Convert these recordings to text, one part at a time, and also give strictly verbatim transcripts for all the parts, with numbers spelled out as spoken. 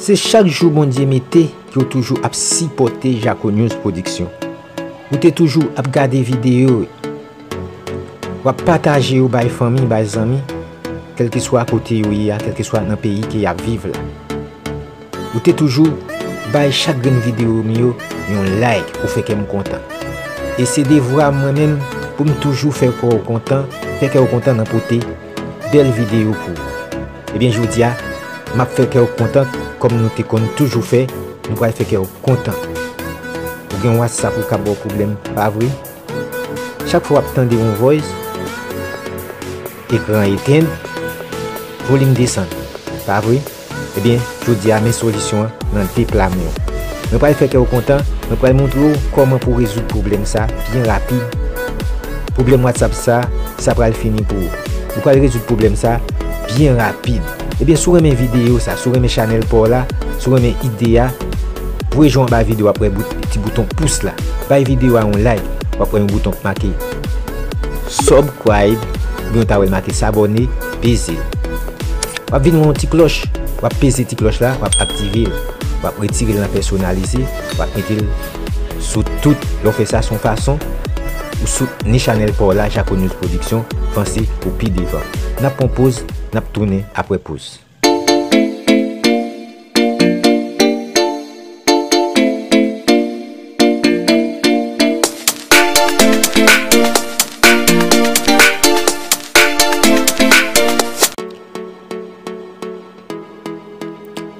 Se chak jou Bondye mete ke w toujou ap sipòte Jaco News Production. Ou te toujou ap gade videyo yo. W ap pataje yo bay fanmi, bay zanmi, kèlkeswa kote yo ye a, kèlkeswa nan peyi ke y ap viv la. Ou te toujou bay chak grenn videyo m yo yon like, ou fè kè m kontan. E se devwa mwen menm pou m toujou fè kè w kontan, fè kè w kontan nan pote bèl videyo pou ou. Ebyen, jodi a, m ap fè kè w kontan kòm nou te konn toujou fè, nou pral fè kè w kontan. Ou gen WhatsApp ou k ap ba w pwoblèm, pa vre? Chak fwa w ap tande yon voice, ekran etenn, volim desann, pa vre? Ebyen, jodi a, men solisyon an nan de pla m yo. Mwen pral fè kè w kontan, mwen pral montre w kòman pou w rezoud pwoblèm sa byen rapid. Pwoblèm WhatsApp sa, sa pral fini pou ou. Ou pral rezoud pwoblèm sa byen rapid. Ebyen, si w renmen videyo sa, si w renmen chanèl pa w la, si w renmen ide a, voye jan anba videyo, w ap wè bout, ti bouton pous la. Bay videyo a yon like, w ap wè yon bouton k make subscribe, oubyen w ta wè l make s'abonner, peze l. W ap vin wè yon ti klòch, w ap peze ti klòch la, w ap aktive l. W ap retire l nan pèsonalize, w ap mete l sou tout. Lè w fè sa, se yon fason ou soutni chanèl pa w la, Jaco News Production, vanse pou pi devan. N ap pran poz, n ap tounen apre poz.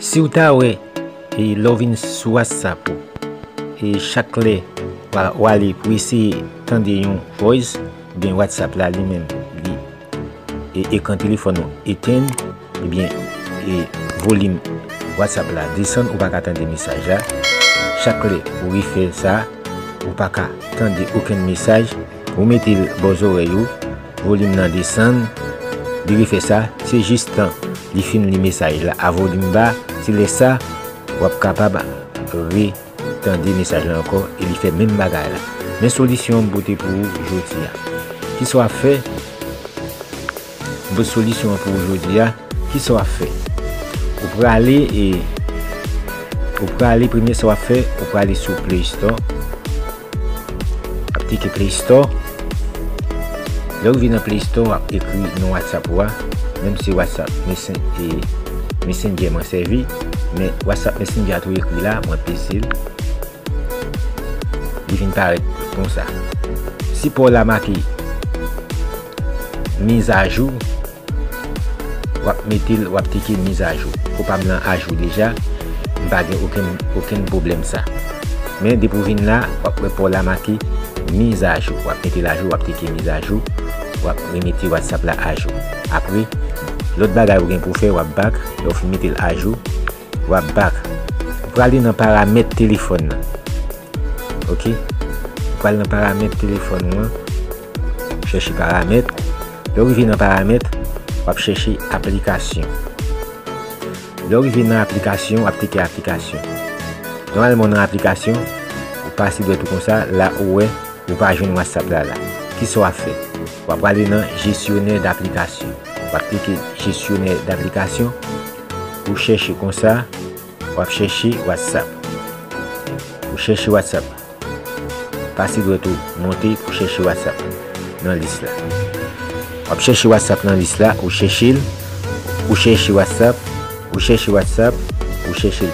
Si w ta wè, e, lè w vin sou WhatsApp ou, e chak lè w a-, w ale pou eseye tande yon voice, oubyen WhatsApp la li menm, li, e, ekran telefòn ou etenn, ebyen, e, volim WhatsApp la desann, ou pa ka tande mesaj la. Chak lè ou refè sa, ou pa ka tande okenn mesaj. Ou mete l bò zòrèy ou, volim nan desann, li refè sa, se jis tan li fin li mesaj la a volim ba, se lè sa w ap kapab re tande mesaj la ankò e li fè menm bagay la. Men solisyon m pote pou ou jodi a. Kisa w ap fè? M pote solisyon an pou ou jodi a. Kisa w ap fè? Ou prale e ou prale, premye sa w ap fè, ou prale sou Play Store. W ap tike Play Store. Lè w rive nan Play Store, w ap ekri non WhatsApp ou a. Menm si WhatsApp Messen-, e, Messenger mwen sèvi, men WhatsApp Messenger a tou ekri la, mwen peze l. Li vin parèt konsa. Si pa w la make mizajou, w ap mete l, w ap tike mizajou. Kou pa m nan ajou deja, m pa gen okenn, okenn pwoblèm sa. Men depi w vin la, w ap wè pa w la make mizajou. W ap mete l ajou, w ap tike mizajou, w ap remete WhatsApp la ajou. Apre, lòt bagay ou gen pou w fè, w ap back, lè w fin mete l ajou, w ap back. Ou prale nan paramèt telefòn nan. Ok? Ou pral nan paramèt telefòn ou an. Chèche paramèt. Lè w rive nan paramèt, w ap chèche aplikasyon. Lè w rive nan aplikasyon, w ap tike aplikasyon. Nòmalman nan aplikasyon, ou pase dwèt ou konsa, la ou wè ou pa jwenn WhatsApp la la. Kisa w ap fè? W ap prale nan jesyonè daplikasyon. W ap tike jesyonè daplikasyon. Ou chèche konsa, w ap chèche WhatsApp. Ou chèche WhatsApp. Pase dwèt ou monte pou chèche WhatsApp nan lis la. W ap chèche WhatsApp nan lis la, ou chèche l, ou chèche WhatsApp, ou chèche WhatsApp, ou chèche l.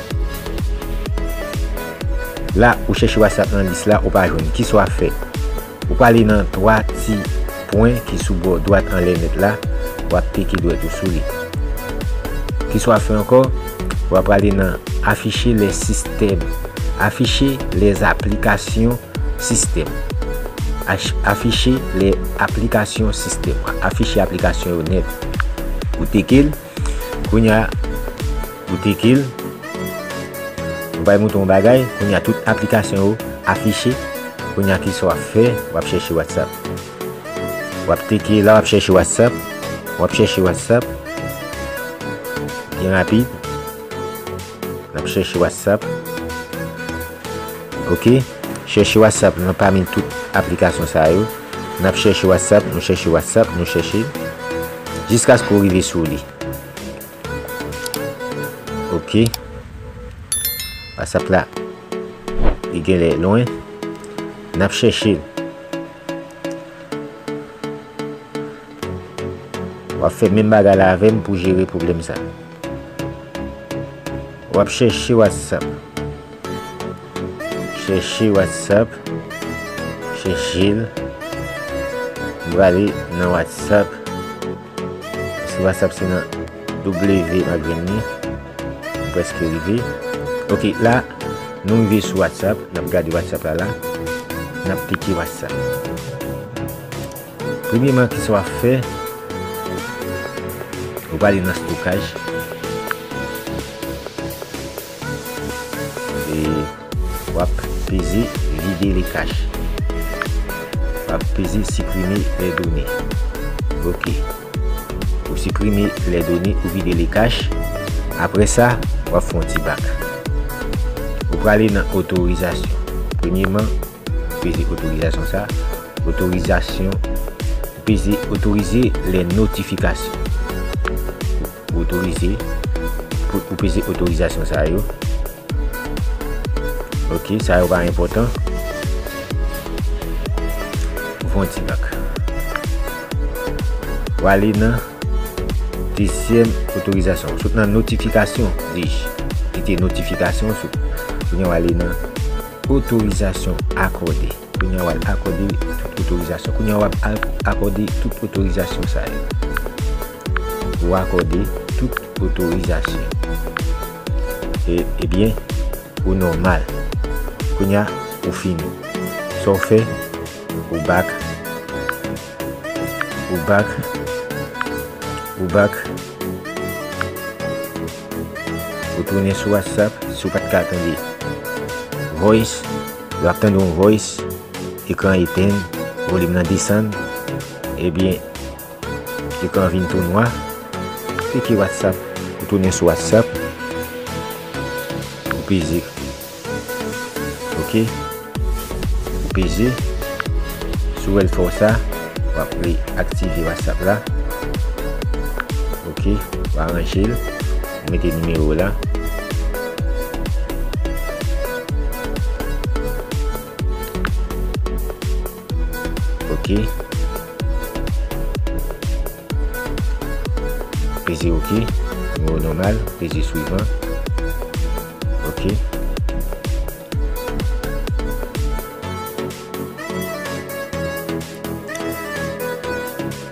La, ou chèche WhatsApp nan lis la, ou pa jwenn. Kisa w ap fè? Ou prale nan twa ti pwen ki sou bò dwat anlè nèt la, w ap teke dwèt ou sou li. Kisa w ap fè ankò? W ap prale nan afficher les systèmes, afficher les applications système. Ach-, afficher les applications système. W ap afiche aplikasyon yo nèt. Ou teke l, kounye a, ou teke l, ou bay mouton yon bagay, kounye a tout aplikasyon yo afiche. Kounye a kisa w ap fè? W ap chèche WhatsApp. W ap teke la, w ap chèche WhatsApp. W ap chèche WhatsApp. Byen rapid. N ap chèche WhatsApp. Ok. Chèche WhatsApp nan pami tout aplikasyon sa yo. N ap chèche WhatsApp, nou chèche WhatsApp, nou chèche l. Jiskaske w rive sou li. Ok. WhatsApp la, li genlè lwen. N ap chèche l. W ap fè menm bagay la avè m pou jere pwoblèm sa. W ap chèche WhatsApp. Chèche WhatsApp. Chèche l. M prale nan WhatsApp. Paske WhatsApp se nan W m ap jwenn li. M prèske rive. Ok, la, nou rive sou WhatsApp. N ap gade WhatsApp la la. N ap klike WhatsApp. Premyeman, kisa w ap fè? Ou prale nan stokaj. E w ap peze vide le cache. W ap peze supprimer les données. Ok. Ou siprime les données, ou vide le cache. Apre sa, w ap fè yon ti bak. Ou prale nan otorizasyon. Premyeman, peze otorizasyon sa. Otorizasyon, peze autoriser les notifications. Ou otorize, pou, ou peze otorizasyon sa yo. Ok, sa yo pa enpòtan. Ou fè yon ti bak. Ou ale nan dezyèm otorizasyon. Ou sot nan notifikasyon, di, kite notifikasyon, ou sot. Kounye a w ale nan otorizasyon akòde. Kounye a w al akòde tout otorizasyon. Kounye a w ap ak-, akòde tout otorizasyon sa yo. Ou akòde tout otorizasyon. E, ebyen, ou nòmal. Kounye a, ou fini. Sa w fè, ou back. Ou back. Ou back. Ou tounen sou WhatsApp, si w pa t ka tande voice, w ap tande yon voice, ekran etenn, volim nan desann, ebyen, ekran vin tou nwa, klike WhatsApp, ou tounen sou WhatsApp, ou peze. Ok. Ou peze. Si w wè l fè w sa, w ap reaktive WhatsApp la. Ok. Ou aranje l. Ou mete nimewo w la. Ok. Peze ok. Nimewo nòmal. Peze swivan. Ok.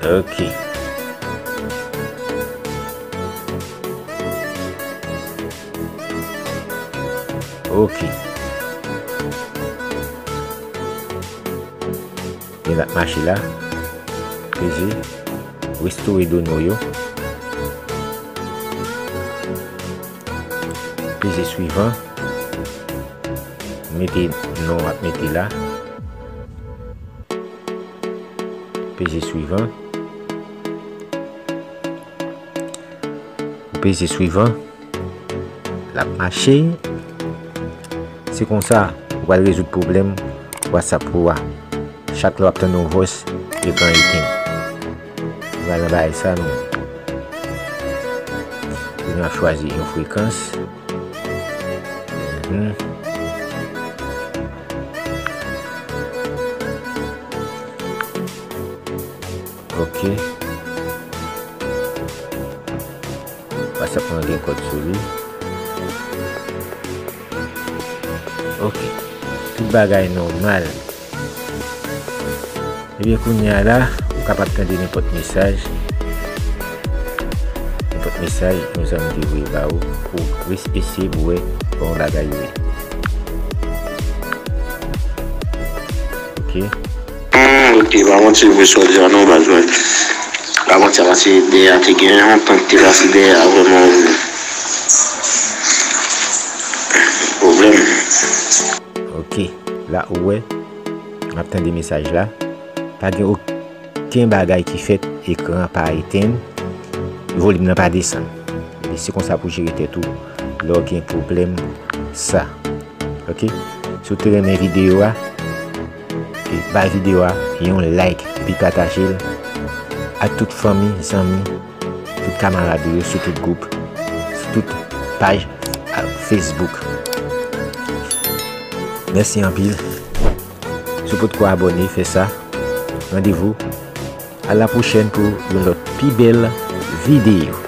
Ok. Ok. Li ap mache la. Peze restore done w yo. Peze swivan. Mete non w ap mete la. Peze swivan. Ou peze swivan. L ap mache. Se konsa, ou pral rezoud pwoblèm WhatsApp ou a. Chak lè w ap tande yon voice, ekran etenn. Ou pral nan bagay sa, nou. Kounye a w ap chwazi yon frekans. Mhm. Ok. WhatsApp mwen gen kòd sou li. Ok. Tout bagay nòmal. Ebyen, kounye a la, ou kapab tande nenpòt mesaj. Nenpòt mesaj yon zanmi te voye ba ou pou w eseye pou w wè kòman bagay yo ye. Ok. Hmm, ok, pa manti vre sa w di a non, baz mwen. Pa manti, pa manti, dèyè a te gen yon tan ki te pase dèyè a vrèman pwoblèm. Ok, la ou wè, m ap tande mesaj la. Pa gen okenn bagay ki fèt, ekran pa etenn, volim nan pa desann. E se konsa pou jere tèt ou lè w gen pwoblèm sa. Ok? Si w te renmen videyo a, e bay videyo a yon like, epi pataje l ak tout fanmi, zanmi, tout kamarad ou yo, sou tout gwoup, sou tout paj, a, Facebook. Mèsi anpil. Si w potko abòne, fè sa. Randevou a la pwochèn pou yon lòt pi bèl videyo.